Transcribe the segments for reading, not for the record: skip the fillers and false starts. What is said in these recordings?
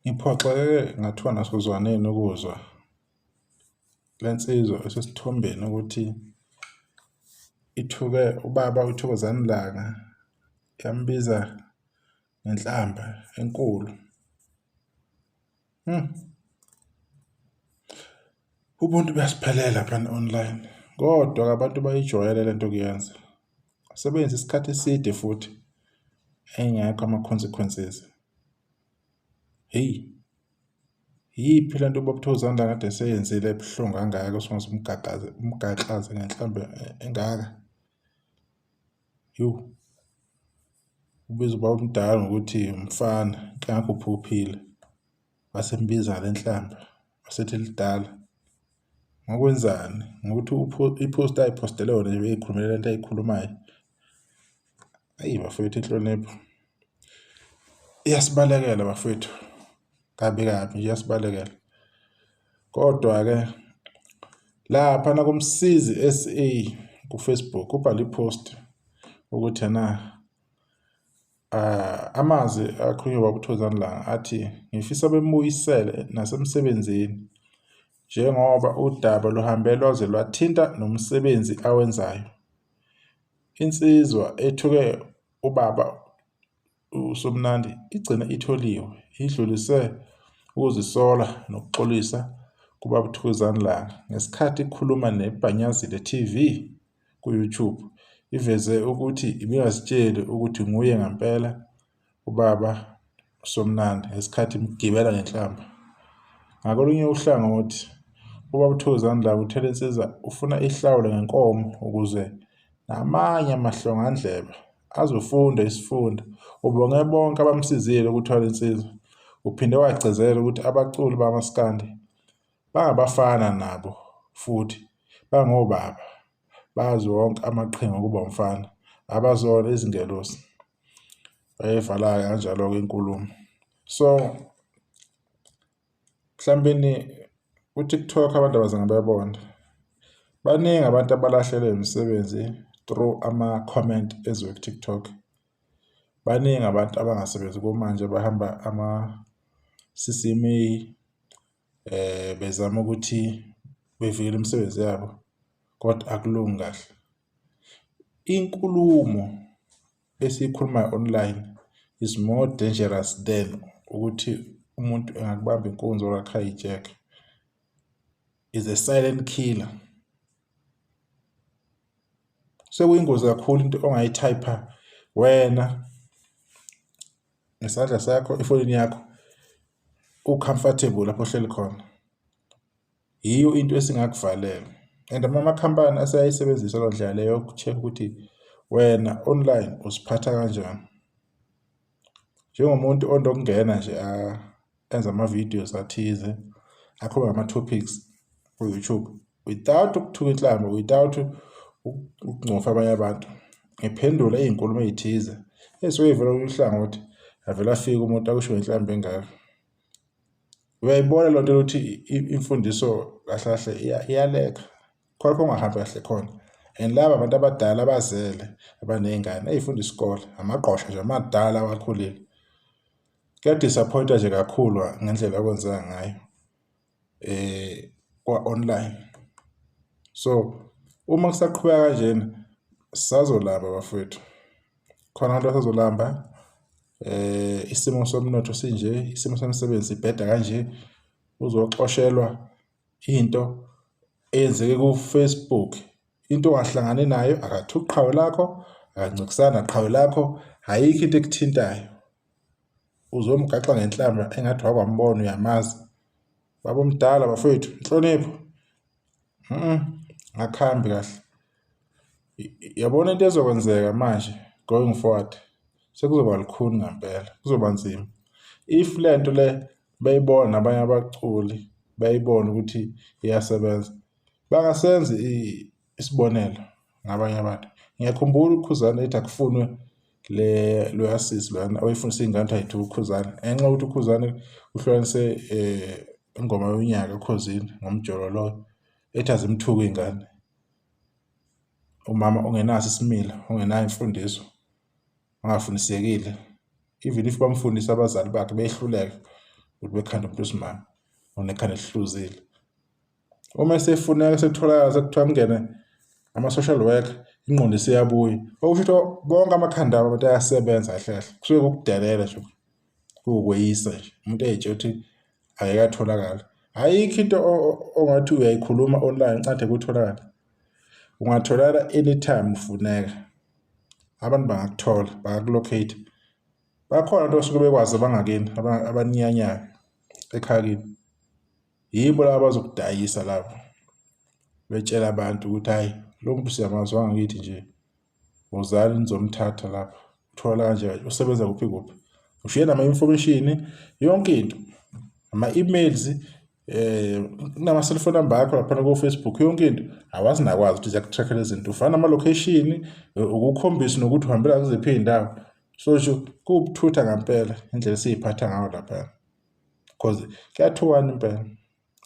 Ngiphoxeke ngathiwa nasozwaneni ukuzwa le nsizwa esesithombeni ukuthi ithuke ubaba uThokozani Langa yambiza ngenhlamba enkulu. Ubuntu buyasiphelela laphana online, kodwa-ke abantu bayijwayele le nto kuyenza. Sebeyenze isikhathi eside futhi engekho ama-consequences. Hheyi, iyiphi le nto ubaba uThokozani Langa kade eseyenzile ebuhlungu kangaka osungaze umgaqaze umgaxaze ngenhlamba engaka? Yoh, ubiza ubaba omdala ngokuthi umfana inkinga uphuphile. Wasembiza ngale nhlamba wasethi lidala. Ngokwenzani? Ngokuthi i-post ayiphostele yona nje beyikhulumela lento ayikhulumayo. Ayi bafowethu, inhlonipho iyasibalekela bafowethu, kabi kabi nje iyasibalekela. Kodwa-ke laphana kuMsizi SA ku-Facebook ubhale i-post ukuthi ena amazwi akhulunywe ubaba uThokozani Langa athi, ngifisa bemubuyisele nasemsebenzini njengoba udaba luhambe lwaze lwathinta nomsebenzi awenzayo. Insizwa ethuke ubaba uSomnandi igcine itholiwe, idlulise ukuzisola nokuxolisa kubaba uThokozani Langa ngesikhathi ikhuluma neBhanyazile TV ku-YouTube. Iveze ukuthi ibingazitsheli ukuthi nguye ngempela ubaba uSomnandi ngesikhathi imgibela ngenhlamba. Ngakolunye uhlangothi, ubaba uThokozani Langa uthe le nsizwa ufuna ihlawule ngenkomo ukuze namanye amahlongandlebe azofunda isifundo. Ubonge bonke abamsizile ukuthwala insizwa. Uphinde wagcizelela ukuthi abaculi bamaskandi bangabafana nabo futhi bangobaba, bazi wonke amaqhinga okuba umfana, abazona izingelosi. Wayivala-ke kanjalo-ke inkulumo. So mhlawumbeni ku-TikTok abantu abazange bebone. Baningi abantu abalahlekelwe imisebenzi through ama-comment enziwe ku-TikTok. Baningi abantu abangasebenzi kumanje bahamba ama-C_C_M_A bezama ukuthi bevikele imisebenzi yabo kodwa akulungi kahle. Inkulumo esiyikhulumayo online is more dangerous than ukuthi umuntu engakubamba inkunzi or aku-hijack-e. Is a silent killer. Sekuyingozi kakhulu into ongayithayipha wena ngesandla sakho efonini yakho u-comfortable lapho ohleli khona. Yiyo into esingakuvalela and amakhampani aseyayisebenzisa leyo ndlela leyo yoku-check-a ukuthi wena online uziphatha kanjani. Njengomuntu onokungena nje enze ama-videos athize akhulume ngama-topics ku-YouTube without ukuthuka inhlamba, without ukungcofa abanye abantu, ngiphendule iy'nkulumo ey'thize ey'suke y'vela kolunye uhlangothi, avele afike umuntu akusho ngenhlamba engaka. Uyayibona leyo nto ukuthi imfundiso kahle kahle iyalekha, khona lapho okungahambi kahle khona and laba abantu abadala abazele abaney'ngane ey'funda isikole, amagqosha nje amadala awakhulile. Kuya-disappoint-a nje kakhulu ngendlela okwenzeka ngayo kwa-online. So uma kusaqhubeka kanjena sisazolamba bafowethu, khona abantu abasazolamba isimo somnotho sinje, isimo semisebenzi sibheda kanje, uzoxoshelwa into eyenzeke ku-Facebook. Into ongahlangani nayo, akathuki qhawe lakho, akancikisani naqhawe lakho, ayikho into ekuthintayo. Uzomgaxa ngenhlamba engathi wakwambona uyamazi. Baba omdala bafowethu, inhlonipho. Akuhambi kahle. Yabona into ezokwenzeka manje going forward sekuzoba lukhuni ngempela, kuzoba nzima. If le nto le beyibona nabanye abaculi beyibona ukuthi iyasebenza, bangasenza isibonelo ngabanye abantu. Ngiyakhumbula uKhuzani ethi akufunwe le loya sisi loyana owayefundisa iy'ngane ukuthi ay'thuke uKhuzani ngenxa yokuthi uKhuzani uhlukanise ingoma yonyaka oKhozini ngomjolo loyo, ethi azimthuke iy'ngane. Umama ongenaso isimilo, ongenayo imfundiso, ongafundisekile, even if bamfundisa abazali bakhe behluleka. Ukuthi bekhanda umuntu wesimame onekhanda elihluzile. Uma esefuneka sekutholakala sekuthiwa kungene ama-social worker, ingqondo isiyabuya. Okusho ukuthi bonke amakhanda abo abantu ayasebenza kahle kahle. Kusuke kukudelela nje, kuwukweyisa nje. Umuntu ey'tshela ukuthi angeke atholakale. Ayikho into ongathi uyayikhuluma online ncade kutholakale. Ungatholakala anytime ufuneka. Abantu bangakuthola, bangaku-locate. Bakhona abantu abasuke bekwazi abangakini, abaninyanyayo ekhaya kini. Yibo laba abazokudayisa laba, betshela abantu ukuthi hhayi lo muntu siyamazi wangakithi nje, wozani nizomthatha lapha, uthola kanje kanje, usebenza kuphi kuphi. Ushiye nama-information, yonke into, ama-emails, kunama-cellphone number akho laphana ko-Facebook, yonke into. Awazi nakwazi ukuthi ziyaku-track-a lezi zinto. Ufana nama-location, ukukhombise nokuthi uhambela kuziphi iy'ndawo. So nje kuwubuthutha ngampela indlela esiy'phatha ngayo laphaya. Cause kuyathukwana impela,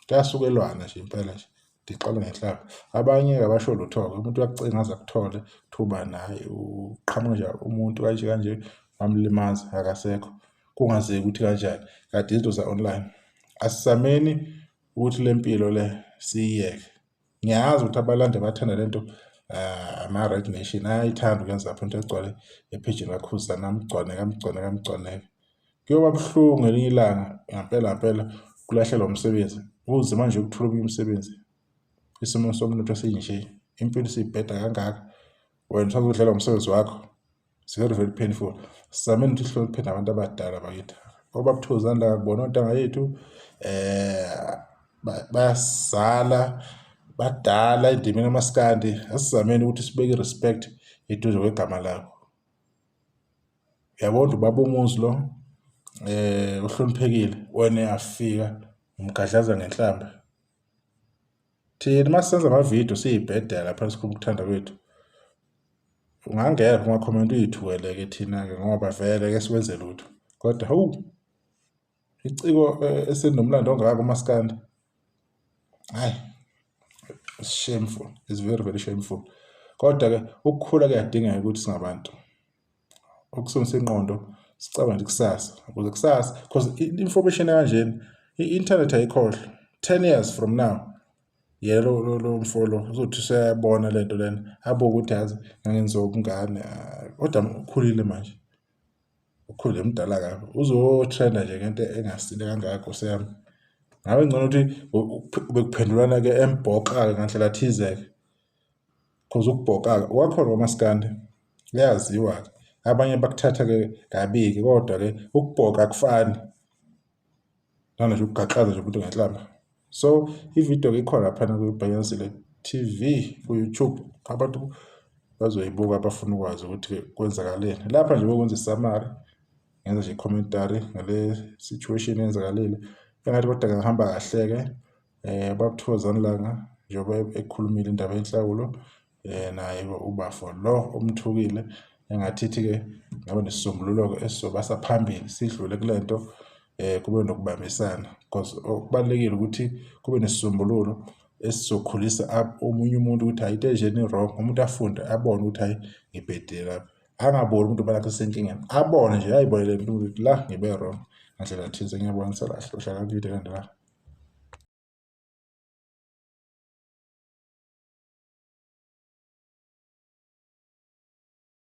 kuyasukelwana nje impela nje, ngixola ngenhlamba. Abanye-ke abasho lutho-ke, umuntu uyakucinga aze akuthole, kuthiwa ubani hhayi uqhamuka nje umuntu kanje kanje wamlimaza akasekho, kungazeki ukuthi kanjani, kanti izinto za-online. Asizameni ukuthi le mpilo le siyiyeke. Ngiyazi ukuthi abalandi bathanda le nto ama-Red Nation ayayithanda ukuyenza lapho into egcwale ephejini kaKhuzani amgcwaneke amgcwaneke amgcwaneke. Kuyoba buhlungu ngelinye ilanga ngampela ngampela kulahlekelwa umsebenzi. Kunzima nje ukuthola omunye umsebenzi. Isimo somnotho sinje, impilo isibheda kangaka, wena usazodlalwa umsebenzi wakho. It's very very painful. Sizameni ukuthi sihloniphe nabantu abadala bakithi. Obaba Thokozani la kubona ontanga yethu bayasizala badala endimeni kamaskandi. Asizameni ukuthi sibeke i-respect eduze kwegama labo. Uyabona ubaba umuzi lo uhloniphekile, wena uyafika umgadlaza ngenhlamba. Thina uma senza amavidiyo siyibhedela lapha sikhuluma ukuthanda kwethu. Ungangena kuma-comment uyithukeleke thina-ke ngoba vele ke siwenze lutho. Kodwa hawu, iciko eselinomlando ongaka umaskandi. Hhayi, it's shameful, it's very very shameful. Kodwa-ke ukukhula kuyadingeka ukuthi singabantu. Ukusebenzisa ingqondo sicabange kusasa ukuze kusasa because i-information ekanjena i-internet ayikhohlwa. 10 years from now yena lo mfo lo uzothi useyabona le nto lena abuke ukuthi yazi ngangenziwa ubungane kodwa ukhulile manje, ukhulile mdala kabi uzo-trend-a nje ngento engasile kangaka Nkosi yami. Ngabe ngcono ukuthi bekuphendulana-ke embhoxa-ke ngandlela thize-ke cause ukubhoka-ke kwakhona komaskandi kuyaziwa-ke abanye bakuthatha-ke kabi-ke kodwa-ke ukubhoka akufani nana nje ukugaxaza nje umuntu ngenhlamba. So ividiyo-ke ikhona laphana kwi-Bhanyazile TV ku-YouTube, abantu bazoyibuka abafuna ukwazi ukuthi kwenzakaleni. Lapha nje bekwenza i-summary, ngenza nje i-commentary ngale situation eyenzakalile. Engathi kodwa ngahamba kahle-ke baba Thokozani Langa njengoba ekhulumile indaba yenhlawulo naye ubafo lo omthukile engathithi-ke ngabe nesisombululo-ke esizobasa phambili sidlule kule nto kube nokubambisana because okubalulekile ukuthi kube nesisombululo esizokhulisa omunye umuntu ukuthi hhayi into enjena i-wrong, umuntu afunde abone ukuthi hhayi ngibhedile lapha. Angaboni umuntu ubona sesenkingeni, abone nje ayibonele umuntu ukuthi la ngibe wrong ngandlela thize. Ngiyabonga nisalahle, uhlala kwi-video elandelayo.